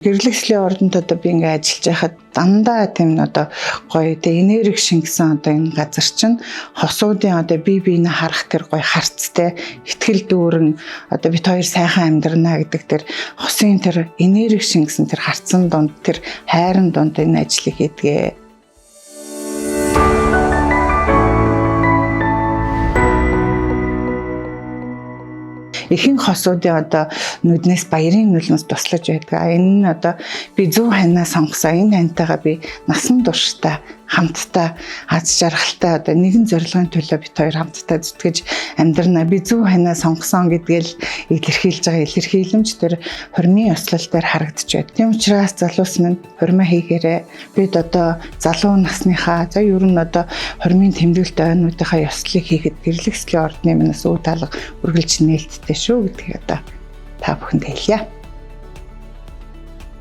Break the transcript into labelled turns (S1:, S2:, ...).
S1: Гэрлэгслийн ордонд одоо би ингээ ажиллаж байхад дандаа тийм одоо гоё тэ энерги шингэсэн одоо энэ газар чинь хосуудын одоо бие биенээ харах тэр гоё харцтай итгэл дүүрэн одоо бит хоёр сайхан амьдрнаа гэдэг тэр хосын тэр энерги шингэсэн тэр харцан дунд тэр хайран дунд энэ ажлыг хийдгээ. Ихэнх хосуудын одоо нүднээс баярын нулимс туслаж байдаг. Энэ нь одоо би зөв ханаа сонгосон. Энэ хантайгаа би насан туршдаа хамтдаа аз жаргалтай одоо нэгэн зорилгын төлөө бит хоёр хамтдаа зүтгэж амьдрна. Би зөв ханаа сонгосон гэдгээл илэрхийлж байгаа илэрхийлэмж тэр хормын ёслол дээр харагдаж байна. Тийм учраас залуус минь хормоо хийгээрэй. Бид одоо залуу насныхаа за ер нь одоо хормын тэмдэглэлт ойнуудынхаа ёслолыг хийхэд гэрлэгслийн ордны минаас үе таалга үргэлж нээлттэй шүү гэдгийг одоо та бүхэнд хэлье.